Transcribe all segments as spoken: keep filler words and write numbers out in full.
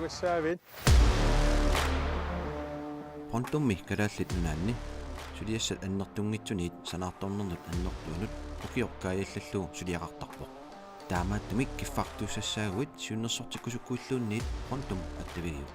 Saavit. Pontummi Kalaallit Nunaanni suliassat annertunngitsuniit sanaartornernut annertuunut ukioq kaajallallugu suliaqartarpoq. Taamaattumik kiffartuussassaaguit siunnersortikkusukkuilluunniit Pontum attavigiuk.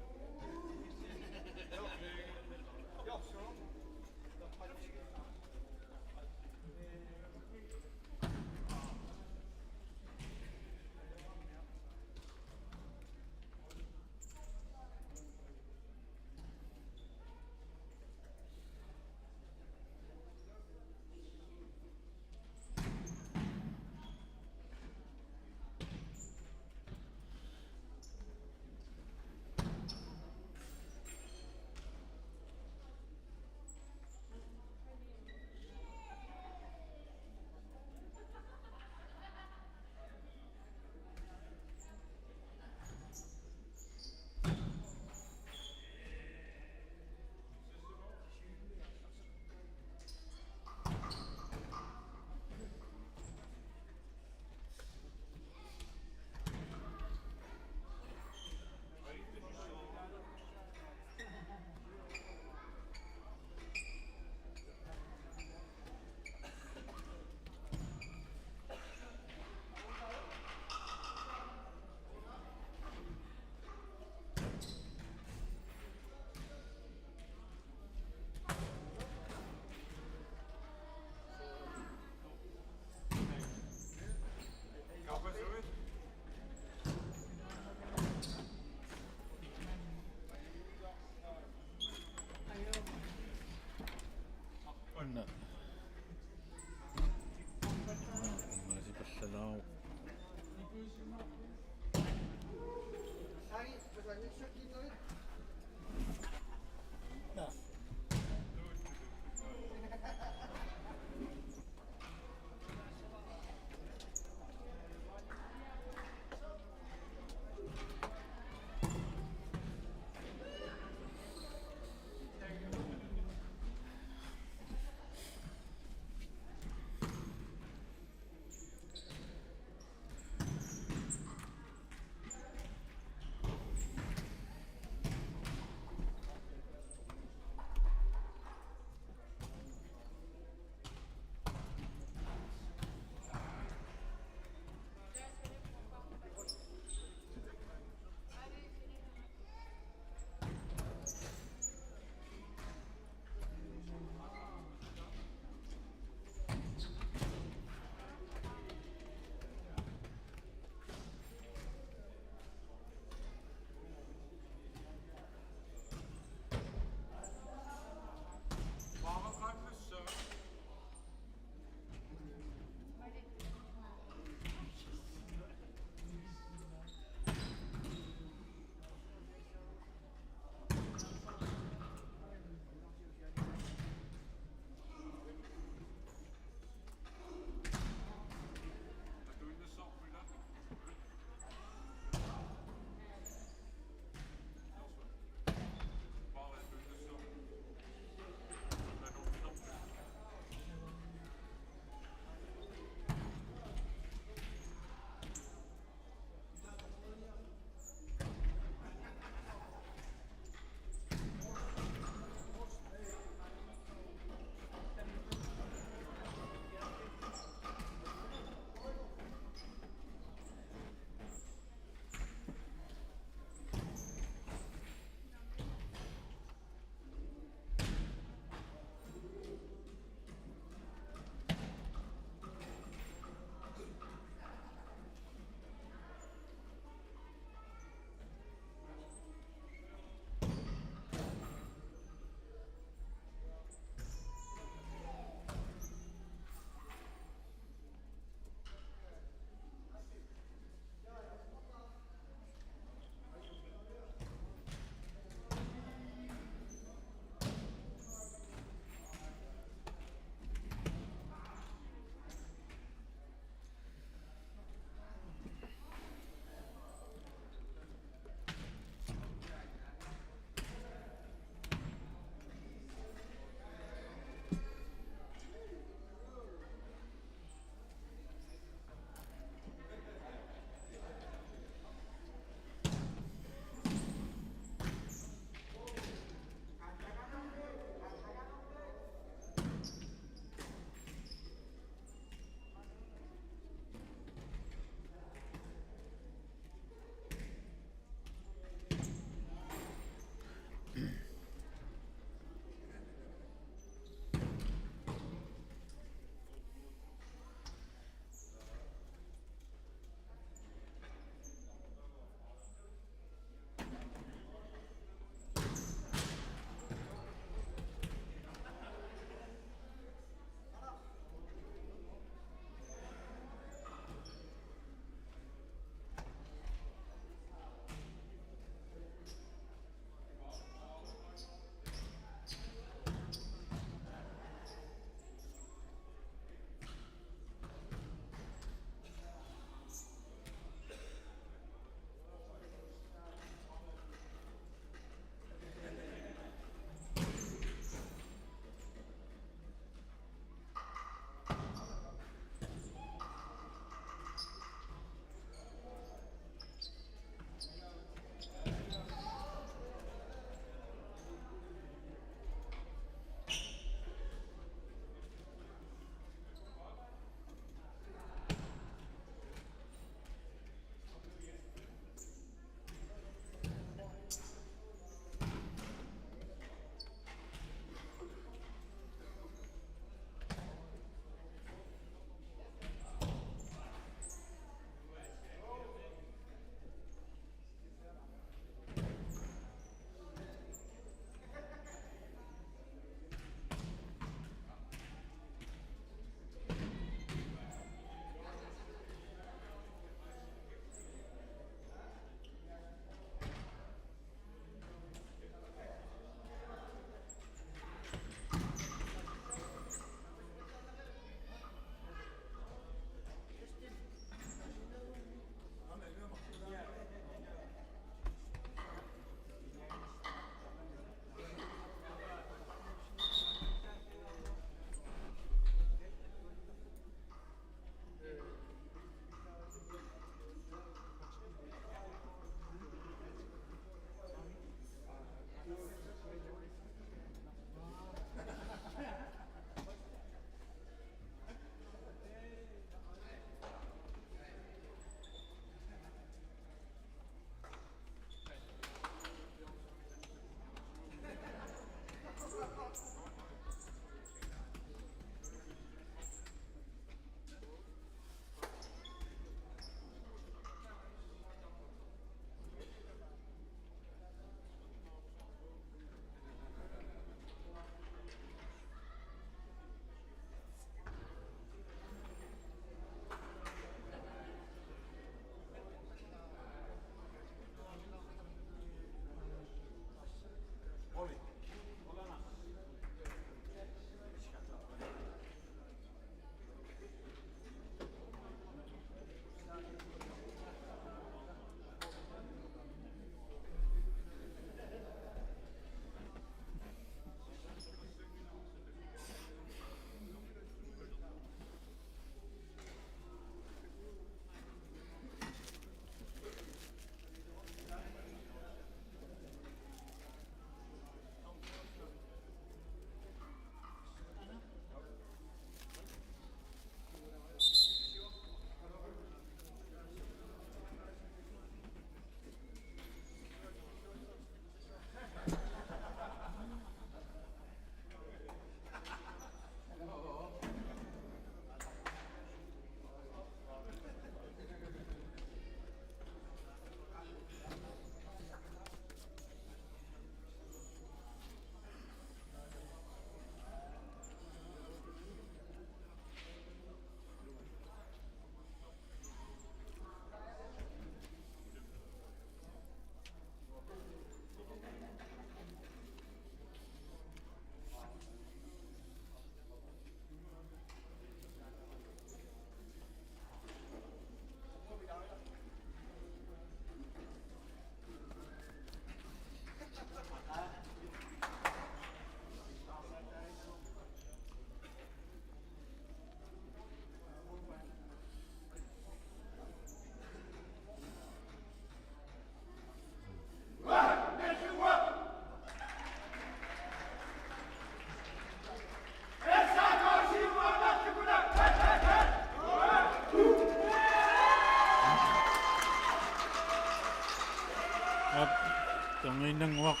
Terngiinnannguaq.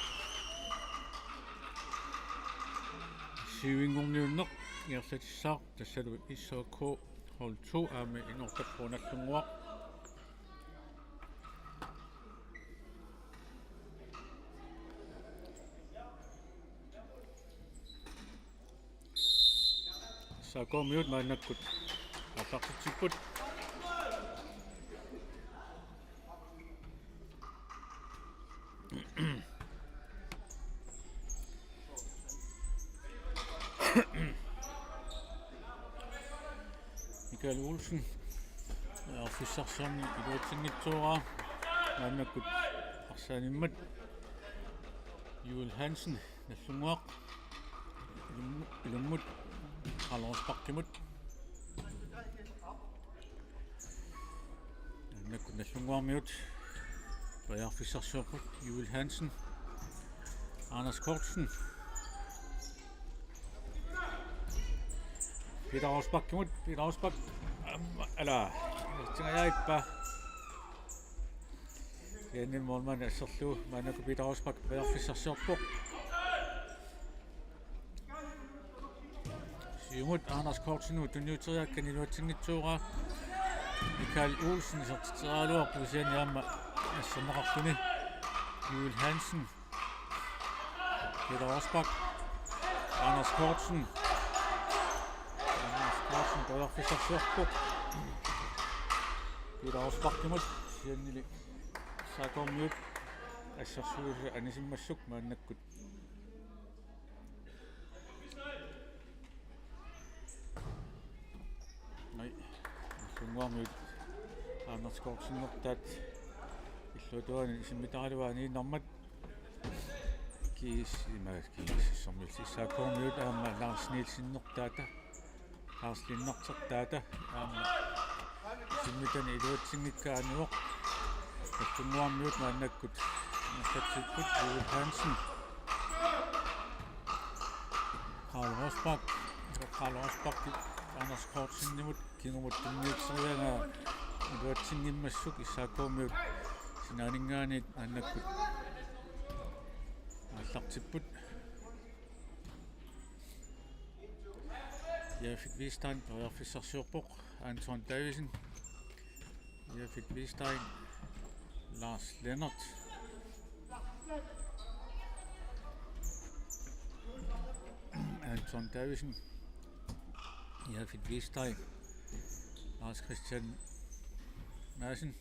Siuinngorniunneq ingerlatissaaq, tassalu S A K hold to aamma N otteogfyrre Nagdlunguaq. S A K-miut maannakkut aallartitsipput. Michael Olsen, periarfissarsiorneq iluatsinngitsooraa, maannakkut arsaanimmat Juul Hansen, Nagdlunguaq, ilum-, ilummut Karl Rosbachimut. Maannakkut Nagdlunguarmiut periarfissarsiorput, Juul Hansen, Anders Kortsen, Peter Rosbachimut, Peter Rosbach, aamma, ala, tingajaippa. Kisianni målmandi asserlugu, maannakkut Peter Rosbach periarfissarsiorpoq. Siumut Anders Kortsenimut tunniuteriakkani iluatsinngitsooraa. Michael Olsen isertitseriaraluarpoq kisianni aamma asserneqarluni. Juul Hansen. Peter Rosbach. Anders Kortsen. Anders Kortsen periarfissarsiorpoq. Peter Rosbachimut kisiannili S A K-miut assersuisut anisimmassuk maannakkut. Ai, Nagdlunguarmiut Anders Kortsen-ertaat illuatungaani isimmitaraluaani inermat. Kiis, ima, kiis, som S A K-miut aamma Lars Nielsen-ertaata, Lars Lennert-ertaata aamma isimmitani iluatsinngikkaat anivoq. Nagdlunguarmiut maannakkut ingerlatsipput, Juul Hansen, Karl Rosbach, Karl Rosbach Anders Kortsenimut kingumut tunniuteriaraa iluatsinngimmassuk. S A K-miut sinaaninngaanniit maannakkut aallartipput. Jafet Hvidsten periarfissarsiorpoq, Anton Davidsen. Jafet Hvidsten, Lars Lennert, Anton Davidsen, Jafet Hvidsten, Lars Christian Madsen.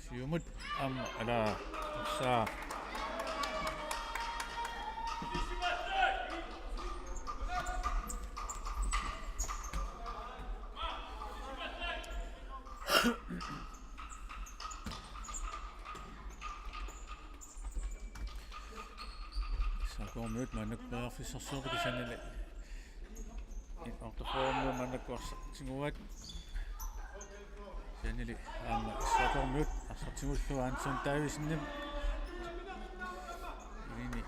Siumut aamma, ala, saa. S A K-miut maannakkut periarfissarsiorput kisiannili. N otteogfyrre-miut maannakkut arsaq tiguaat. Kisiannili aamma S A K-miut arsaq tigullugu Anton Davidsenip. Ilini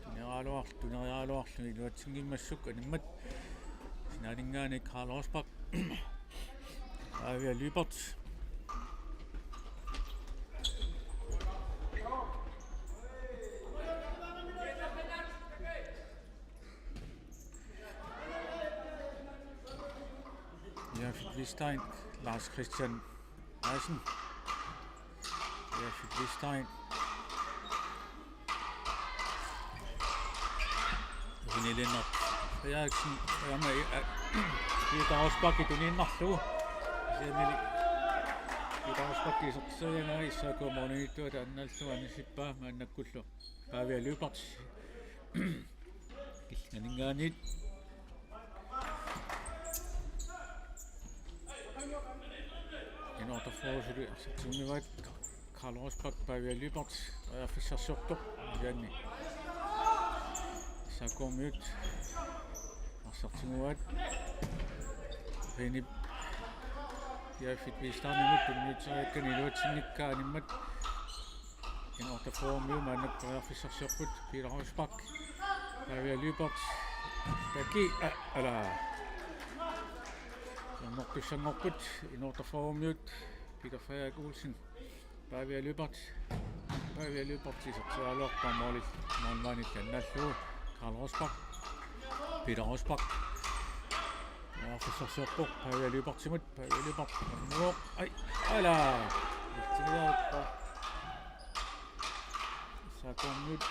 tuneriaraluar-, tuneriaraluarluni iluatsinngimmassuk animmat. Sinaaninngaanniit Karl Rosbach. Pavia Lyberth. Jafet Hvidsten, Lars Christian Madsen. Jafet Hvidsten. René Lennert Frederiksen. Aamma, aa, Peter Rosbach tuniinnarlugu. Kisiannili Peter Rosbach isertitseriaraa S A K-p målimiittuata annaallugu anisippaa maannakkullu. Pavia Lyberth. Killinganinngaanniit. N otteogfyrre suli arsaq tigunngivaat. Karl Rosbach, Pavia Lyberth periarfissarsiortoq. Kisianni S A K-miut arsaq tiguaat. Renip Jafet Hvidstenimut tunniuteriakkani iluatsinngikkaat animmat. N otteogfyrre-miut maannakkut periarfissarsiorput, Peter Rosbach, Pavia Lyberth, Taki, a-, ala. Hjørnertussanngorput, N otteogfyrre-miut, Peter Frederik Olsen, Pavia Lyberth. Pavia Lyberth isertitseriaraluarpaa målip, målmandip annaallugu. Karl Rosbach. Peter Rosbach. Periarfissarsiorpoq Pavia Lyberthimut. Pavia Lyberth. Ai, ala. Isertitseriarpaa. S A K-kormiut.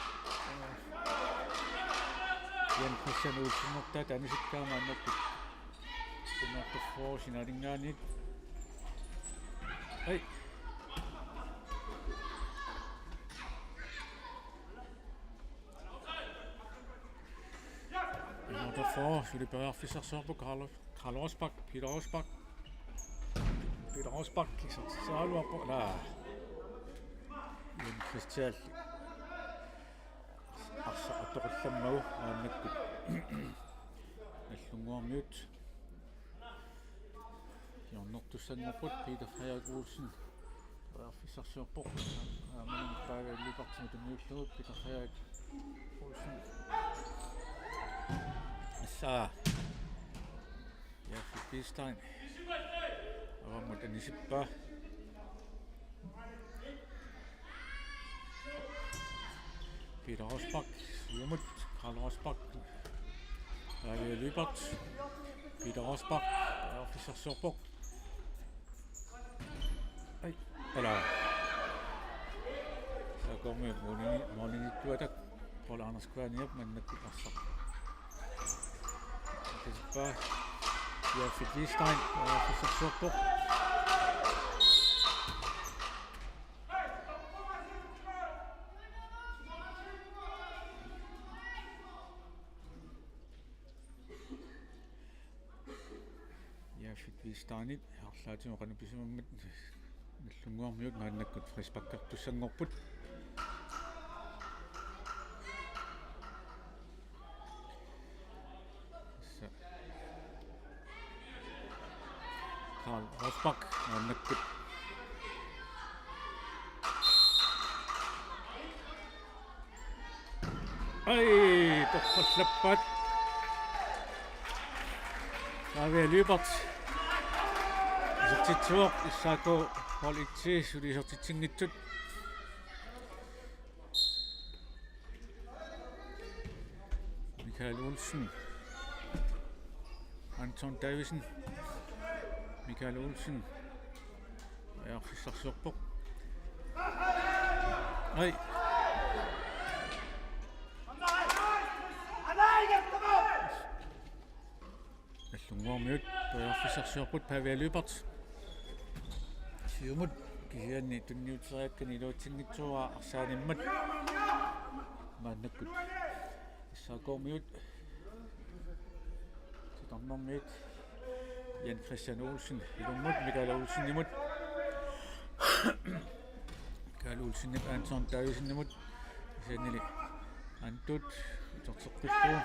Jan Christian Olsen, taanna anisippaat maannakkut. Sinnertorfoo sinaaninngaanniit. Ai. Sinnertorfoo, suli periarfissarsiorpoq Karl, Karl Rosbach, Peter Rosbach. Peter Rosbach, isertitseriaraluarpoq, ala. Jan Christian. Arsaq atoqqillammagu maannakkut. Nagdlunguarmiut. Hjørnertussanngorput Peter Frederik Olsen. Periarfissarsiorpoq. Aamma Pavia Lyberthimut tunniullugu Peter Frederik Olsen. Assa. Jafet Hvidsten. Avammut anisippaa. Peter Rosbach, siumut, Karl Rosbach. Pavia Lyberth. Peter Rosbach, periarfissarsiorpoq. Ai, ala. S A K-kormiut målini-, målimiittuata Paul Anders Kværnep maannakkut arsaq. Anisippaat. Jafet Hvidsten, periarfissarsiorpoq. Jafet Hvidstenip arlaatigut qanoq pisimammat Nagdlunguarmiut maannakkut frisparkertussanngorput. Tassa Karl Rosbach maannakkut. Ai, torrallappaat. Pavia Lyberth. Isertitsivoq, S A K hold et suli isertitsinngitsut. Michael Olsen. Anton Davidsen. Michael Olsen. Periarfissarsiorpoq. Ai. Nagdlunguarmiut periarfissarsiorput, Pavia Lyberth. Siumut kisianni tunniuteriakkani iluatsinngitsoorpaa arsaanimmat. Maannakkut S A K-kormiut. Titarnermiit Jan Christian Olsen ilummut Michael Olsenimut. Michael Olsenip Anton Davidsenimut. Kisiannili Antut uterteqqillugu.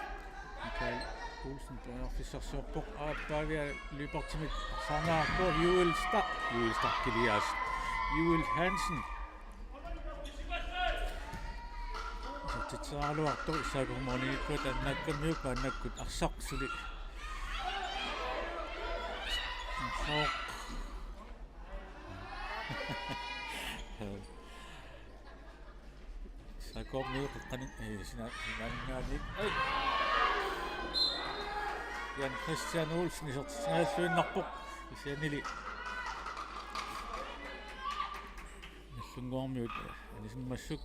Michael Olsen periarfissarsiorpoq, aa, Pavia Lyberthimit arsaarneqarpoq. Juul Sta-, Juul Stark Elias. Juul Hansen. Isertitseriaraluartoq S A K-p målimiittuata annaakkamiuk maannakkut arsaq suli. Arsaq. S A K-p niueqqanik, eh, sina-, sinaaninngaanniit. Ai. Jan Christian Olsen isertitseriarluinnarpoq. Kisiannili Nagdlunguarmiut anisimmassuk.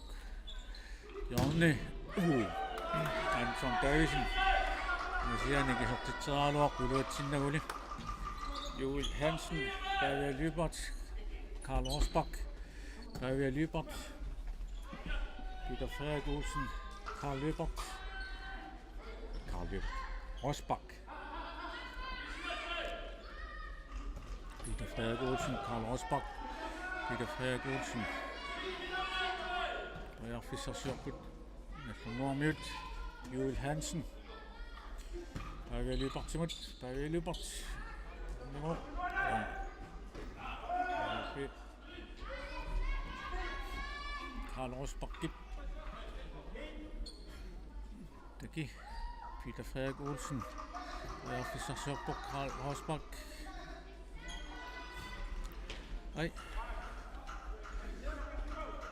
Hjørne. Uh. Anton Davidsen. Kisianni isertitseriaraluarpoq iluatsinnaguli. Juul Hansen. Pavia Lyberth. Karl Rosbach. Pavia Lyberth. Peter Frederik Olsen. Karl Lyberth. Karl Lyberth. Rosbach. Peter Frederik Olsen, Karl Rosbach. Peter Frederik Olsen. Periarfissarsiorput. Nagdlunguarmiut. Juul Hansen. Pavia Lyberthimut. Pavia Lyberth. Nummer. Karl Rosbachip. Taki. Peter Frederik Olsen. Periarfissarsiorpoq, Karl Rosbach. Ai.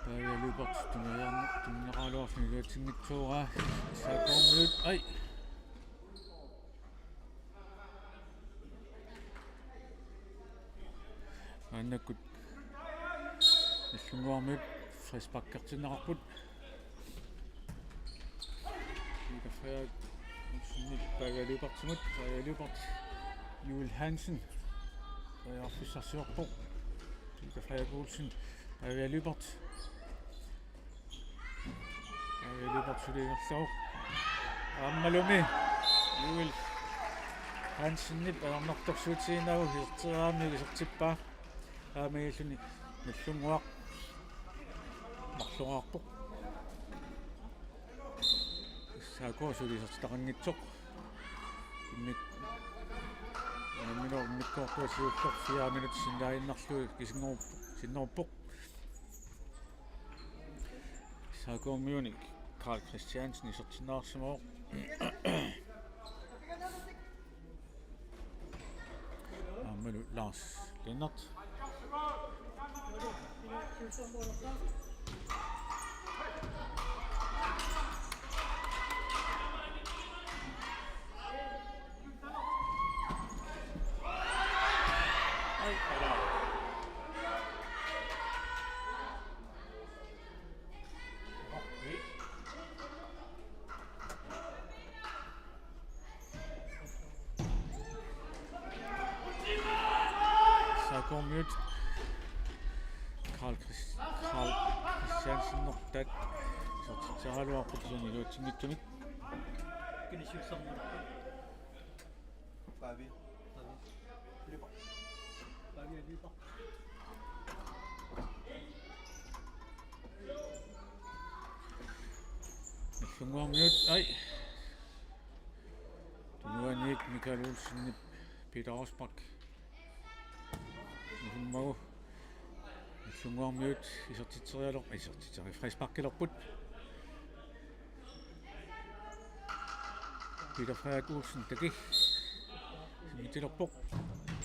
Pavia Lyberth tuniarni-, tunineqaraluarluni iluatsinngitsoorpaa. S A K-kormiut, ai. Maannakkut Nagdlunguarmiut frisparkertinneqarput. Peter Frederik Olsenip Pavia Lyberthimut, Pavia Lyberth, Juul Hansen. Periarfissarsiorpoq. Peter Frederik Olsen, Pavia Lyberth. Pavia Lyberth suli ingerlavoq. Aammalumi Juul Hansenip ajornartorsiutigiinnagu isertitseriaramiuk isertippaa. Aamma illuni Nagdlunguaq marloraarpoq. S A K suli isertitaqanngitsoq. Immik-, unamminerup immikkoortua siulleq fire minut sinnaaginnarlugu kisinngoruppoq, sinneruppoq. S A K-kormiuni Karl Christiansen isertinneqarsimavoq. Aammalu Lars Lennert. S A K-kormiut Karl Chris-, Karl Christiansenertaat isertitseriaraluarput kisianni iluatsinngitsunik. Pavia. Pavia. Pavia Lyberth. Nagdlunguarmiut, ai. Tunuaniit Mikael Olsenip Peter Rosbach. Nagdlunguarmiut isertitseriarlor-, isertitseri-, frisparkilerput. Peter Frederik Olsen taki. Simmitilerpoq.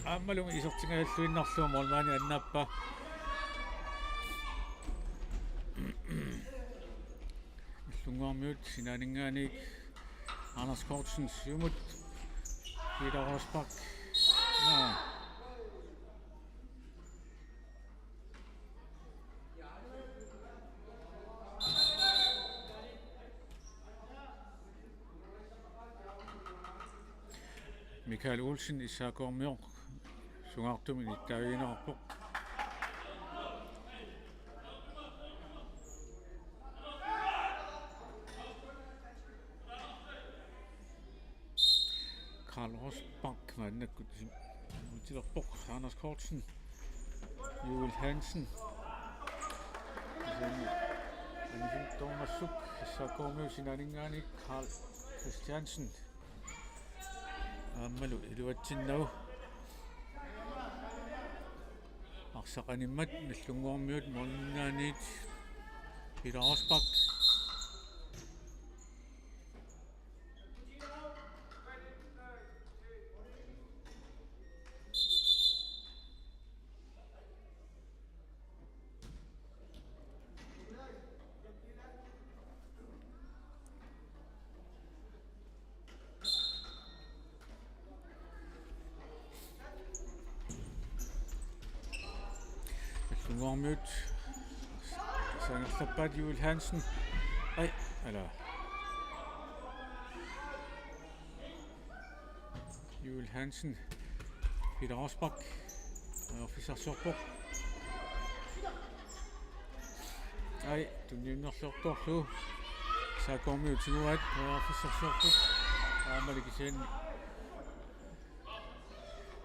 Aammalumi isertingajalluinnarlugu målmandi annaappaa. Nagdlunguarmiut sinaaninngaanniit Anders Kortsen siumut. Peter Rosbach. Naa. Mikael Olsen, S A K-kormioq, sungaartumik nittaavigineqarpoq. Karl Rosbach maannakkut simmitilerpoq, Anders Kortsen, Juul Hansen. Kisianni anisinnertormassuk S A K-kormiut sinaaninngaanniit Karl Christiansen. Aammalu iluatsinnagu. Arsaq animmat Nagdlunguarmiut måliminngaanniit Peter Rosbach. Nagdlunguarmiut sangerlappaat, Juul Hansen. Ai, ala. Juul Hansen. Peter Rosbach. Periarfissarsiorpoq. Ai, tunniunnerlortorlu. S A K-kormiut tiguaat, periarfissarsiorput. Aammali kisianni.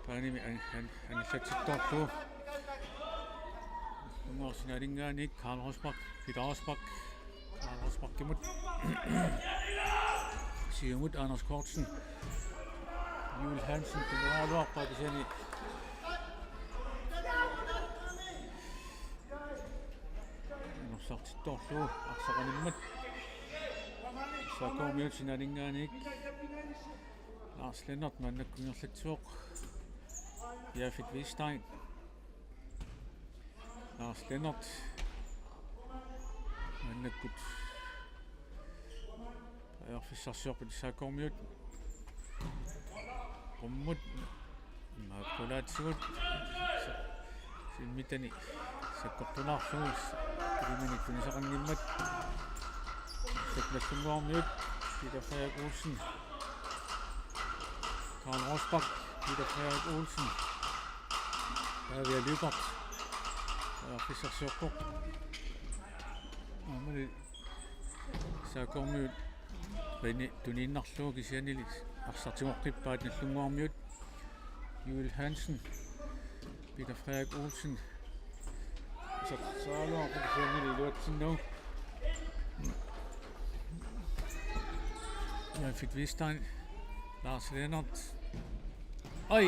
Paanimi an-, an-, anillattorlu. Nagdlunguaq sinaaninngaanniit Karl Rosbach, Peter Rosbach, Karl Rosbachimut. Siumut Anders Kortsen. Juul Hansen, tunniunnerlorpaa kisianni. Inersiartorlu, arsaq animmat. S A K-kormiut sinaaninngaanniit. Lars Lennert maannakkut ingerlatsivoq. Jafet Wistein. Lars Lennert. Maannakkut periarfissarsiorput S A K-kormiut. Qummut. Immaqa qulaatsigut. Siummiititani sakkortunaarlugu ilaminik tunisaqanngimmat. Tassa Nagdlunguarmiut. Peter Frederik Olsen. Karl Rosbach. Peter Frederik Olsen. Pavia Lyberth. Periarfissarsiorpoq. Aammali S A K-kormiut qiinni tuniinnarlugu kisiannili arsaq tigoqqippaat Nagdlunguarmiut. Juul Hansen, Peter Frederik Olsen. Isertitseriaraluarpoq kisiannili iluatsinnagu. Jan Fit Wistein, Lars Lennert. Oj!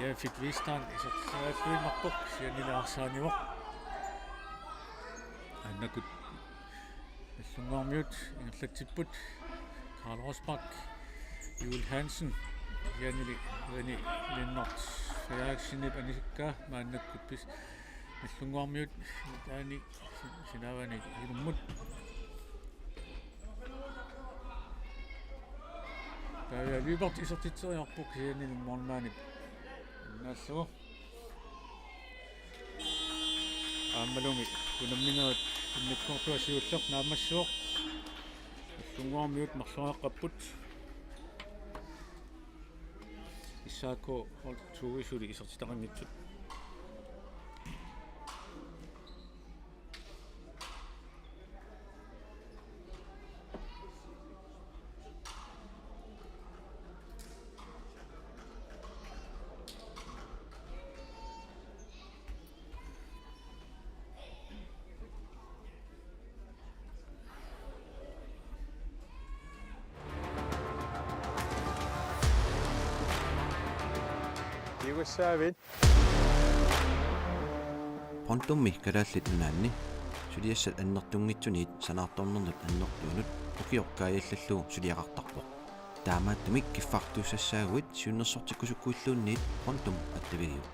Jan Fit Wistein isertitseriaraluarpoq kisiannili arsaanivoq. Maannakkut Nagdlunguarmiut ingerlatsipput. Karl Rosbach, Juul Hansen, kisiannili uani Lennert Frederiksenip anisikkaa. Maannakkut pis- Nagdlunguarmiut taani sinaavani ilummut. Pavia Lyberth isertitseriarpoq kisiannili målmandip naallugu. Aammalumi unamminerit immikkoortua siulleq naammassivoq. Nagdlunguarmiut marloriaqqapput. S A K hold to-i suli isertitaqanngitsut. Iugassaavit. Pontummi Kalaallit Nunaanni suliassat annertunngitsuniit sanaartornernut annertuunut ukioq kaajallallugu suliaqartarpoq. Taamaattumik kiffartuussassaaguit siunnersortikkusukkuilluunniit Pontum attavigiuk.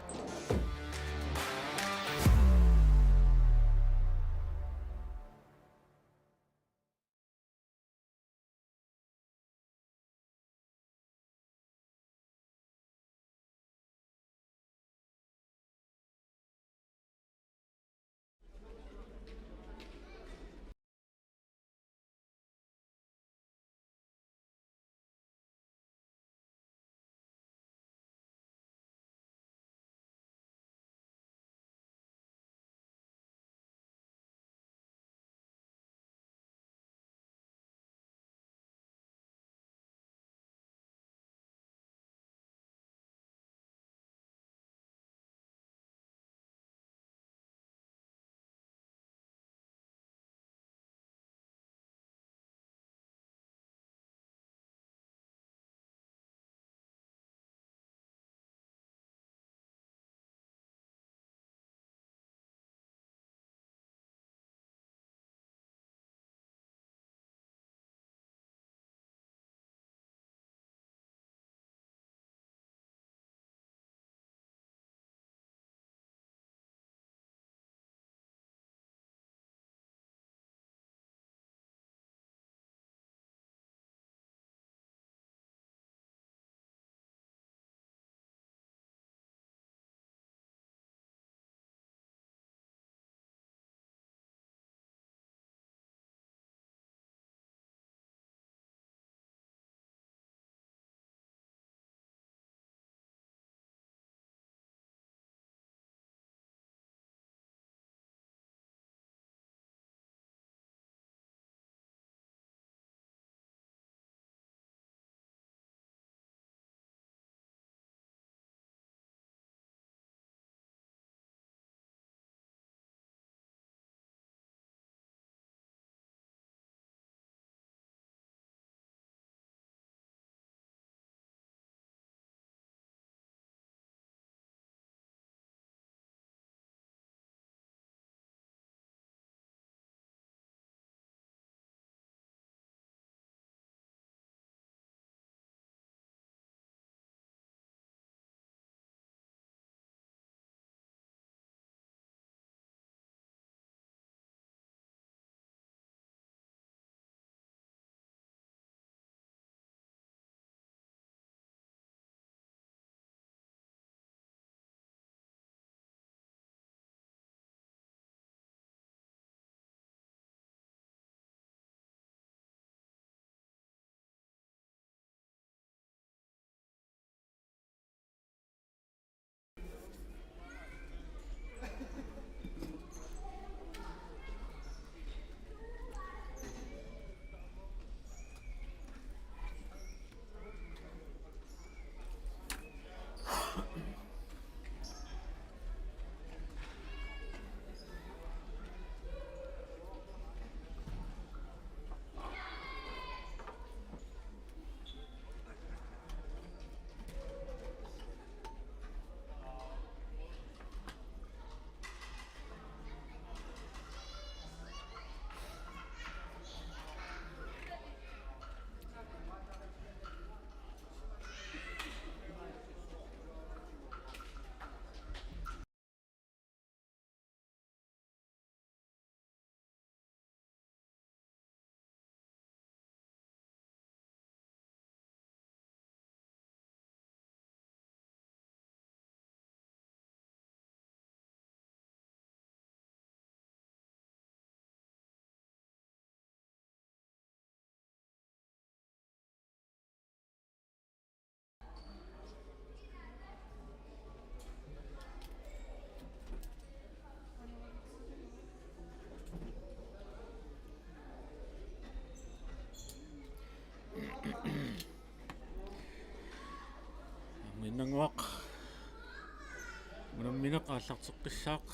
Unammineq aallarteqqissaaq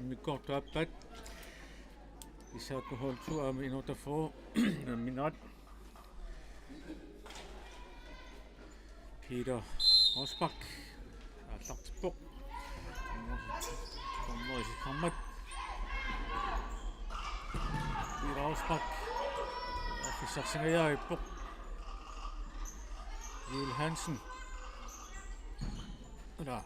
immikkoortup aappaat. S A K hold to aamma N otteogfyrre unamminerat. Peter Rosbach aallartippoq. Dommeri isikkammat. Peter Rosbach. Periarfissarsingajaarpoq. Juul Hansen. Ila.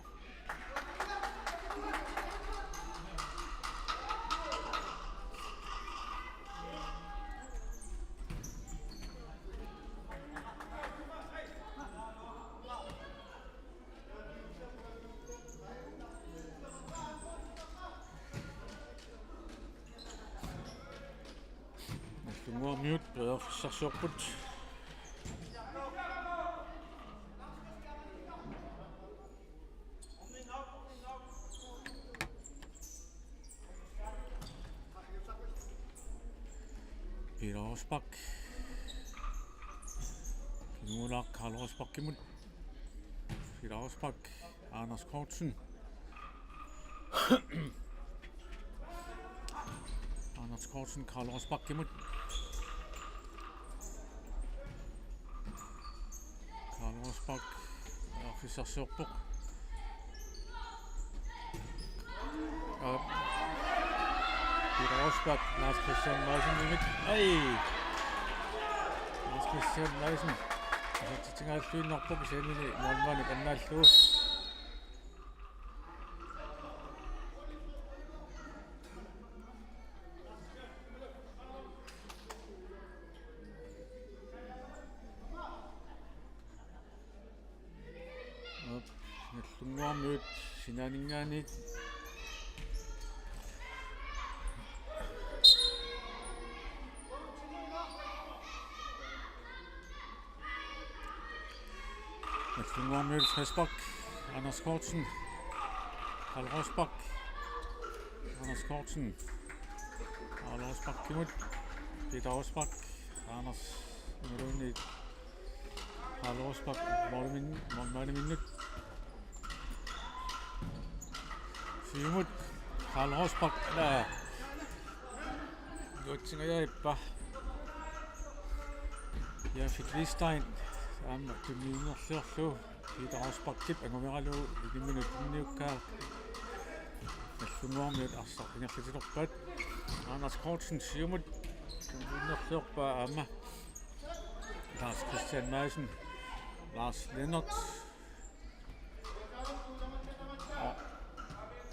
Nagdlunguarmiut periarfissarsiorput. Peter Rosbach. Kimuulaaq Karl Rosbachimut. Peter Rosbach, Anders Kortsen. Anders Kortsen, Karl Rosbachimut. Karl Rosbach, periarfissarsiorpoq. Aa. Peter Rosbach, Lars Christian Madsenimit. Ai! Lars Christian Madsen. Asatsitsingajalluinnarpoq kisiannili målmandip annaallugu. Nagdlunguarmiut sinaaninngaanniit. Nagdlunguarmiut trespak. Anders Kortsen. Karl Rosbach. Anders Kortsen. Karl Rosbachimut. Peter Rosbach. Anders Meloni. Karl Rosbach. Målmand-, målmandiminnut. Siumut. Karl Rosbach. Ila. Iluatsingajappaa. Jafet Wistein. Aamma tunniunnerliorlugu. Peter Rosbachip angumeralugu ikiminut tunniukkaa. Nagdlunguarmiut arsaq ingerlatilerpaat. Anders Kortsen siumut. Tunniunnerliorpaa aamma. Lars Christian Madsen. Lars Lennert.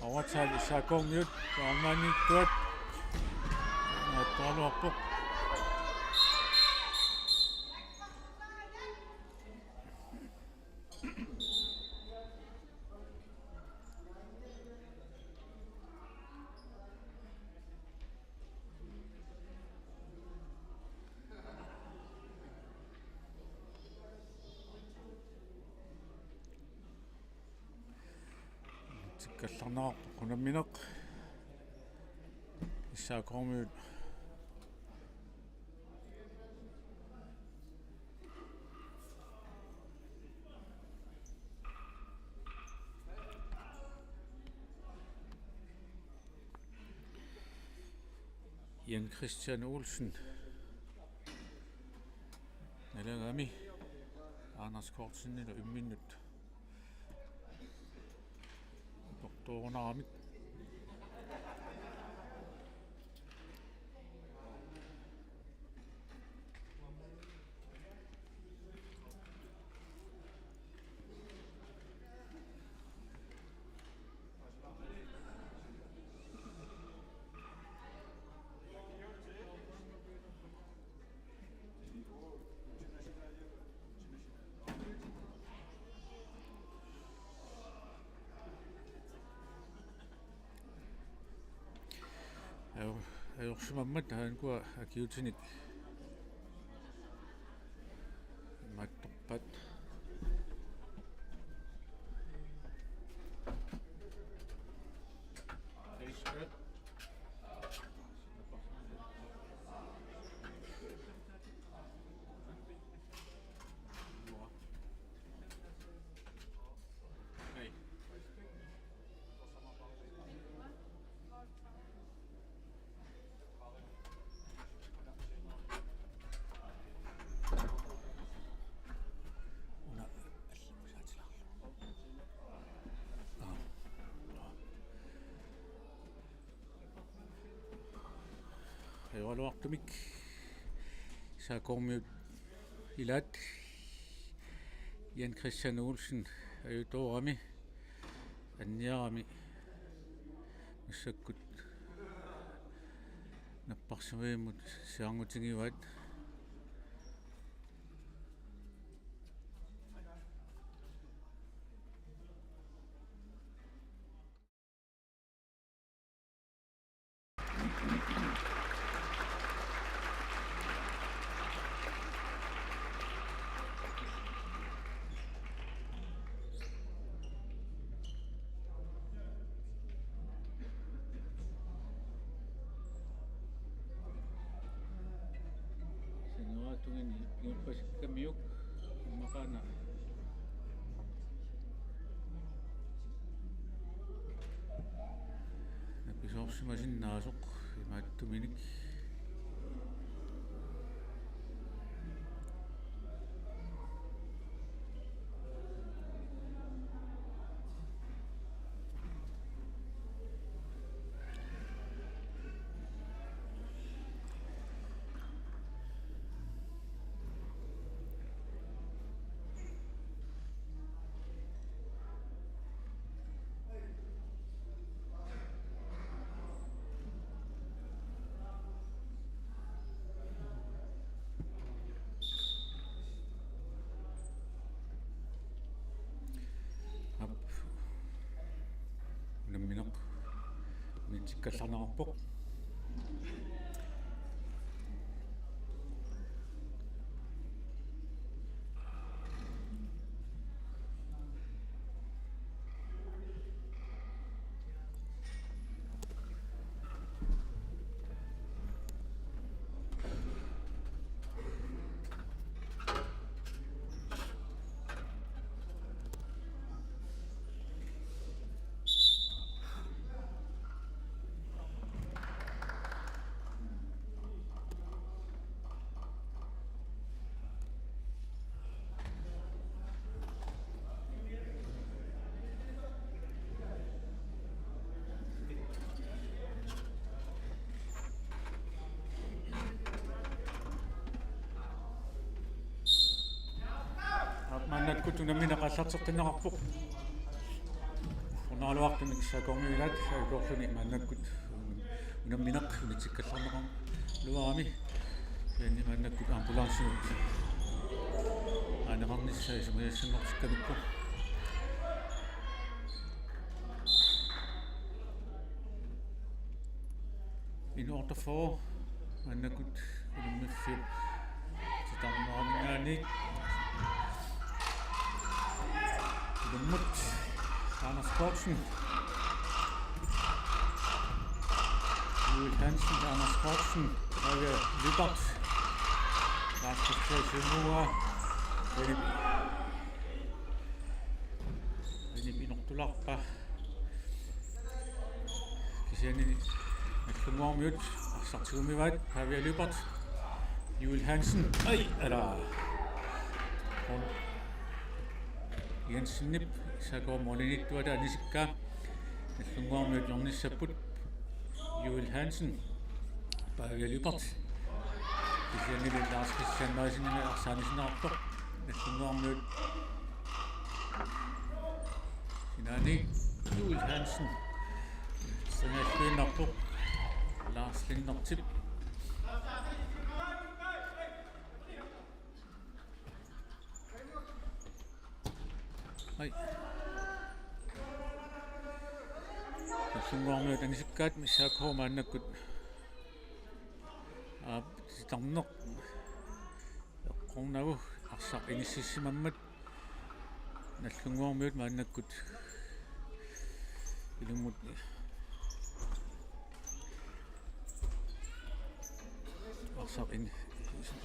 Overtal S A K-kormiut. Armaanniittuat. Mattualuarpoq. Tikkallarneqarpoq unammineq. S A K-kormiut. Jan Christian Olsen. Nalagami Anders Kortsenilu imminnut tortuunaramik. Ajo-, ajorsimammat taakkua akiuutinik mattorpaat. Ajoraluartumik S A K-kormiut ilaat, Jan Christian Olsen ajutoorami, anniarami massakkut napparsimavimmut siaarngutingivaat. Sanguatungan piuppasikkamiuk immaqaana napisoorsimasinnaasoq imaattuminik. Aap. Unammineq unitsikkallarneqarpoq. Aap, maannakkut unammineq aallarteqqinneqarpoq. Ornaraluartumik S A K-kormiut ilaat, S A K-korluni maannakkut unammineq unitsikkallarneqaraluarami. Kisianni maannakkut ambulancenut aaneqarnissaa isumagiassanngortikkamikku. N otteogfyrre, maannakkut unammiffiup titarneqarninngaanniit. Ilummut Anders Kortsen. Juul Hansen, Anders Kortsen, Pavia Lyberth. Lars Christian Søndergaard. Rene Rene Pinortularpa. Kisianni Nagdlunguarmiut arsaq tigummivaat, Pavia Lyberth. Juul Hansen. Ai, ala. Jensenip S A K-p målimiittuata anisikkaa. Nagdlunguarmiut hjørnissapput. Juul Hansen. Pavia Lyberth. Kisiannili Lars Christian Madsenimit arsaq anisinneqartoq. Nagdlunguarmiut sinaani Juul Hansen. Sinaaffiinnarpoq Lars Lennertip. Ai. Nagdlunguarmiut anisikkaat, S A K maannakkut. Aap, titarneq eqqornagu arsaq inississimammat. Nagdlunguarmiut maannakkut ilummut arsaq in-,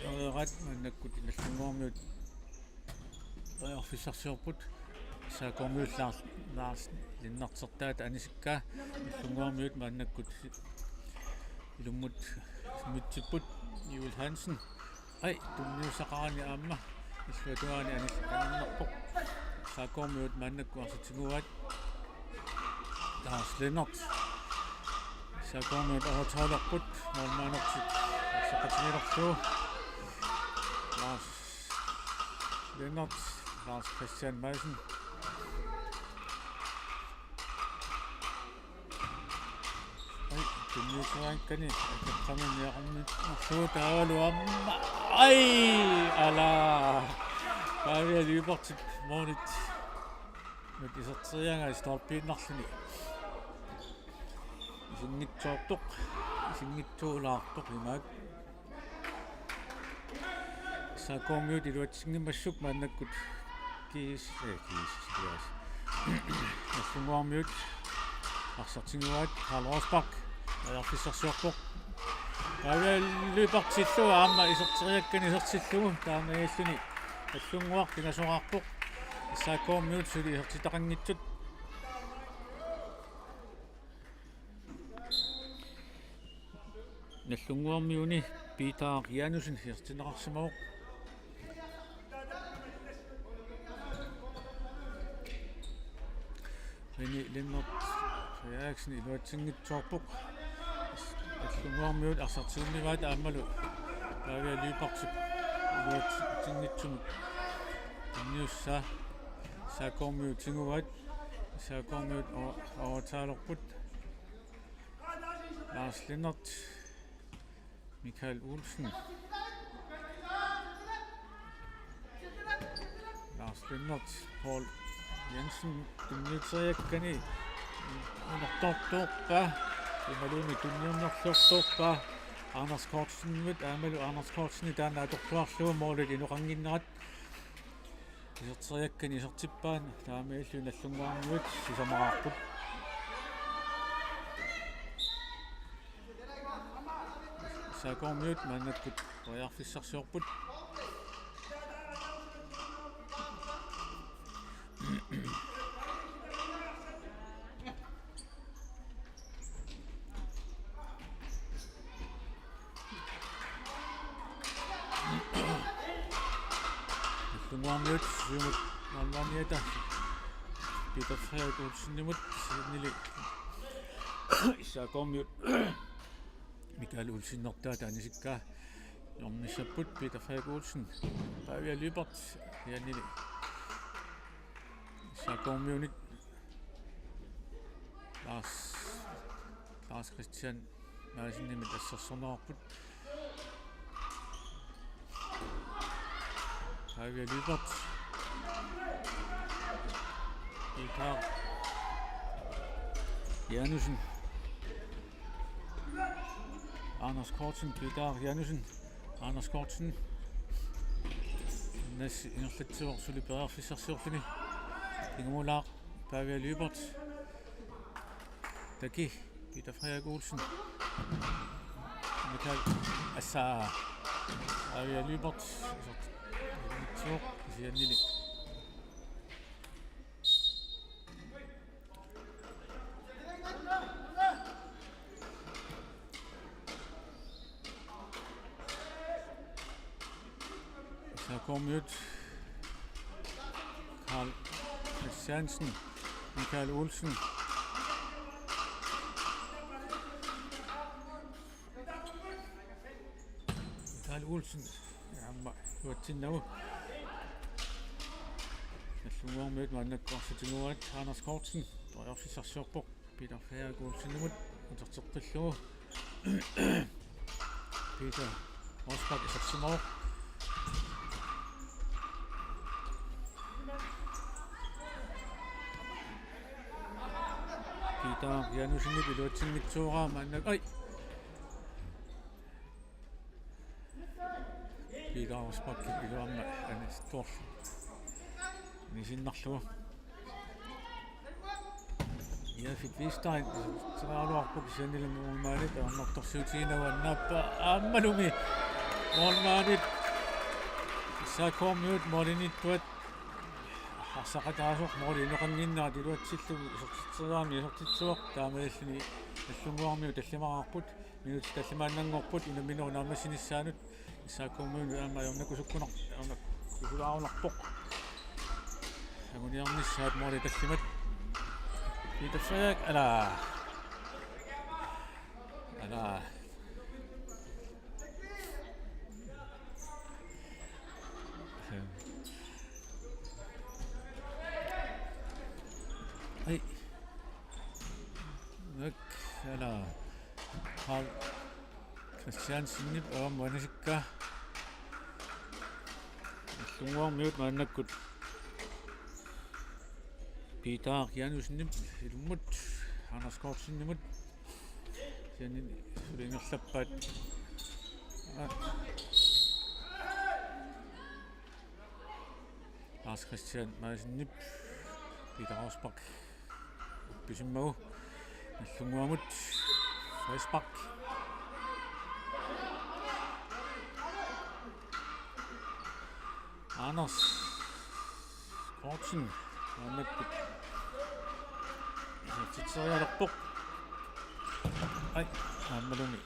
areeraat maannakkut Nagdlunguarmiut periarfissarsiorput. S A K-miut Lars, Lars Lennertertaata anisikkaa. Nagdlunguarmiut maannakkut ilummut mitsipput. Juul Hansen. Ai, tunniussaqarani aamma illuatungaani anis-, aninnerpoq. S A K-miut maannakkut arsaq tiguaat. Lars Lennert. S A K-kormiut overtalerput, målmandertik arsaqatigilerlugu. Lars Lennert, Lars Christian Madsen. Ai, tunniuteriakkani, akeqqaminiarniarlugu taavalu aamma. Ai, ala. Pavia Lyberthip målit. Iserteriagaa stolpiinnarluni isinngitsoortoq, isinngitsuulaartoq imaak. S A K-kormiut iluatsinngimmassuk maannakkut G S, eh, G S, G S. Nagdlunguarmiut arsaq tiguaat, Karl Rosbach periarfissarsiorpoq. Pavia Lyberthillu aamma iserteriakkani isertillugu taamaalilluni Nagdlunguaq pingasoraarpoq. S A K-kormiut suli isertitaqanngitsut. Nagdlunguarmiuni Peter Janussen isertinneqarsimavoq. René Lennert Frederiksen iluatsinngitsoorpoq. Nagdlunguarmiut arsaq tigummivaat aammalu Pavia Lyberthip iluatsinngitsumut tunniussaa. S A K-kormiut tiguaat. S A K-kormiut o-, overtalerput. Lars Lennert, Michael Olsen. Lars Lennert, Paul Jensen, tunniuteriakkani uunartortuuppa, imaluunniit tunniunnerlortuuppa, Anders Kortsenimut, aammalu Anders Kortsenip taanna atorluarlugu målit inoqannginnerat. Iserteriakkani isertippaat, taamaalilluni Nagdlunguarmiut sisamaraarput. S A K-kormiut maannakkut periarfissarsiorput. Nagdlunguarmiut siumut målmandiata Peter Frederik Olsenimut, kisiannili S A K-kormiut Michael Olsenertaa taanisikkaa hjørnissapput. Peter Frederik Olsen, Pavia Lyberth, kisiannili S A K-kormiunit Lars, Lars Christian Madsenimit assersorneqarput. Pavia Lyberth. Peter Janussen. Anders Kortsen, Peter Janussen. Anders Kortsen. Nas ingerlatsivoq suli periarfissarsiorluni. Kingumulaaq Pavia Lyberth. Taki, Peter Frederik Olsen. Michael Assa. Pavia Lyberth. Isertitsivoq, kisiannili S A K-kormiut. Karl Christiansen, Michael Olsen. Michael Olsen, aamma iluatsinnagu. Nagdlunguarmiut maannakkut arsaq tiguaat, Anders Kortsen periarfissarsiorpoq Peter Frederik Olsenimut uterteqqillugu. Peter Rosbach isersimavoq. Peter Janussenip iluatsinngitsooraa maannakkut. Ai. Peter Rosbach iluamma anistorlu. Nisinnarlugu. Jafet Wistein, isertitseriaraluarpoq kisiannili målmandip ajornartorsiutiginagu annaappaa aammalumi målmandip S A K-kormiut målimiittuat arsaqataasoq måli inoqannginnerat iluatsillugu isertitseriarami isertitsivoq, taamaalilluni Nagdlunguarmiut tallimaraarput, minutsit tallimaannanngorput unamminerup naammassinissaanut. S A K-kormiut aamma ajornakusukkunar-, ajornakusulaarunarpoq. Anguniarnissaat måli tallimat. Peter Frederik, ala. Aa. Ai. Nak, ala. Hal. Christiansenip aamma anisikka. Nallunnguarmiut maannakkut Peter Janussenip ilummut Anders Kortsenimut. Sianni suli ingerlappaat. Aa. Lars Christian Madsenip Peter Rosbach uppisimmagu. Nallunnguamut frispark. Anders Kortsen maannakkut isertitserialerpoq. Ai, aammalumi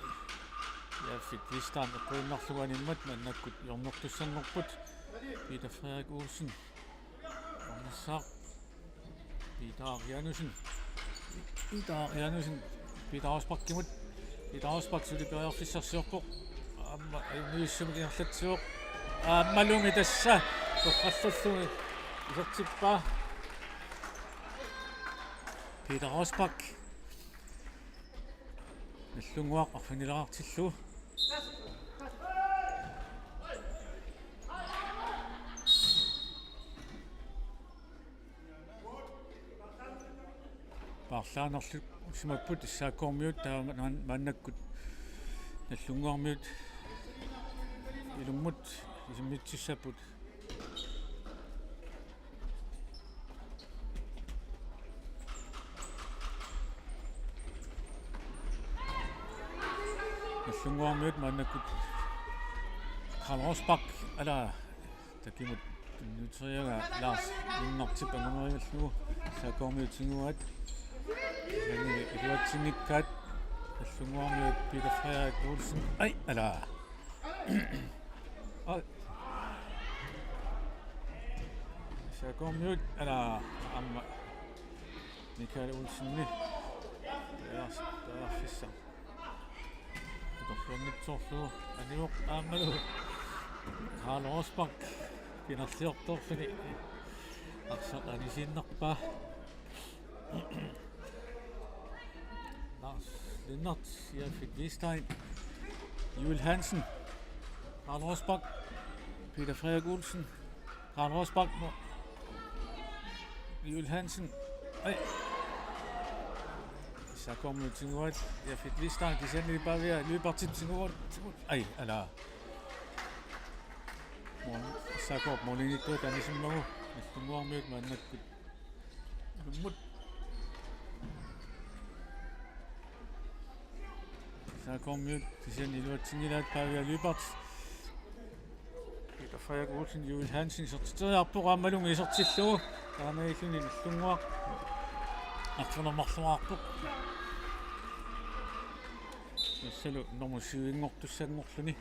Jafet Hvidsten eqquinnarlugu animmat maannakkut hjørnertussanngorput. Peter Frederik Olsen. Hjørnissaaq. Peter Janussen. Peter Janussen. Peter Rosbachimut. Peter Rosbach suli periarfissarsiorpoq. Aamma ajunngitsumik ingerlatsivoq. Aammalumi tassa. Torrallallumi isertippaa. Peter Rosbach. Nallunnguaq arfinileriartillugu. Paarlaanerlusimapput S A K-miut taava maan-, maannakkut Nallunnguarmiut ilummut isimmitsissapput. Nallunnguarmiut maannakkut Karl Rosbach, ala, takimut tunniuteriaraa Lars Lennartip angumerigallugu S A K-miut tiguaat. Sianili iluatsinngikkaat Nallunnguarmiut Peter Frederik Olsen. Ai, ala. Ai. S A K-miut, ala, aamma Michael Olsenip. Periarfissaq. Atorluanngitsoorlugu anivoq aammalu Karl Rosbach kinguarliortoorluni arsaq anisiinnarpaa. Lars Lennart, Jafet Hvidsten, Juul Hansen, Karl Rosbach, Peter Frederik Olsen, Karl Rosbach, Juul Hansen. Ai. S A K-miut tiguaat, Jafet Hvidsten, kisianni Pavia Lyberthip tiguaat. Ai, ala. Mål-, S A K-p målimiittuata anisimmagu, Nallunnguarmiut maannakkut ilummut. S A K-miut kisianni iluatsinngilaat, Pavia Lyberth. Peter Frederik Olsen, Juul Hansen isertitseriarpoq aammalumi isertillugu. Taamaalilluni Nallunnguaq arfineq-marluarpoq. Tassalu nummer syv-inngortussanngorluni.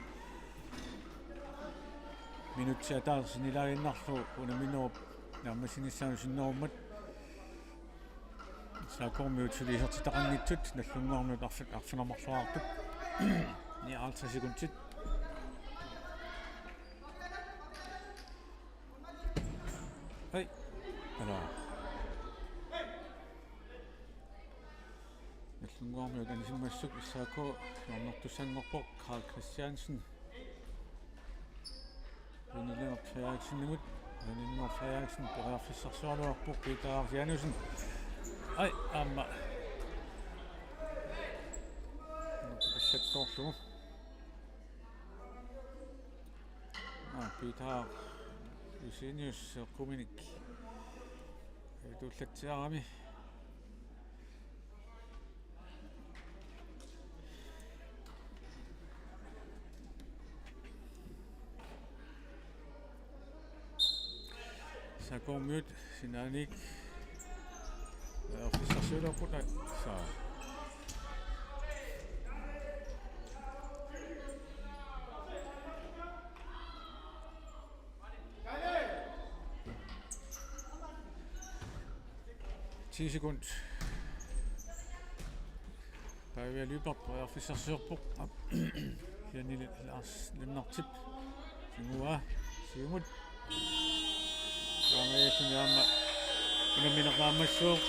Minutsit ataaseq sinilaaginnarlugu unamminerup naammassinissaanut sinnerummat. S A K-miut suli isertitaqanngitsut, Nallunnguarmiut arfi-, arfineq-marluarput. Nioghalvtreds sekundit. Hej. Ala. Nallunnguarmiut anisimmassuk S A K hjørnertussanngorpoq, Karl Christiansen. Rune Lennart Frederiksenimut. Rune Lennart Frederiksen periarfissarsioraluarpoq, Peter Janussen. Ai, aamma. Allattoorlugu. Aa, Peter Josenius eqquminik. Tuullatsiarami. S A K-miut sinaaniit. Periarfissarsiulerput, aa, saa. Ti sekund. Pavia Lyberth periarfissarsiorpoq. Kisianni Lars Lennartip. Siumut. Taamaalilluni aamma unammineq naammassivoq.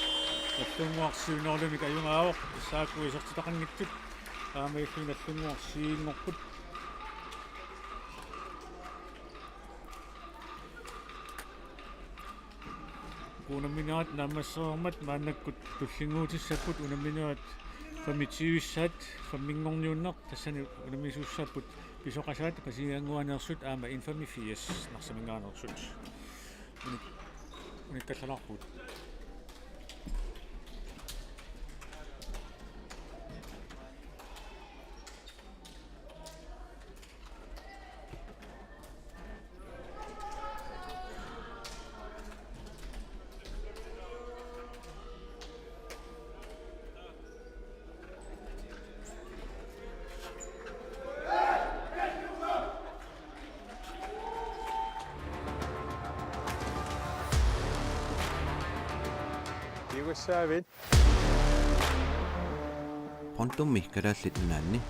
Nallunnguaq siunerlumik ajugaavoq. S A K isertitaqanngitsut. Taamaalilluni Nallunnguaq siunerput. Unamminerat naammassivoq, maannakkut tullinnguutissapput unamminerat femogtyve-ssaat, femogtyve-nngorniunneq, tassani unammisussaapput Pisoqasaat Qasigiannguaneersut aamma N femogfirs Narsaminngaanneersut. Unik-, unikkallalaarput. Iugassaavit. Pontummi Kalaallit Nunaanni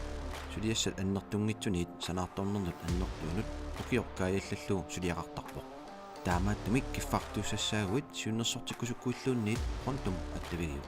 suliassat annertunngitsuniit sanaartornernut annertuunut ukioq kaajallallugu suliaqartarpoq. Taamaattumik kiffartuussassaaguit siunnersortikkusukkuilluunniit Pontum attavigiuk.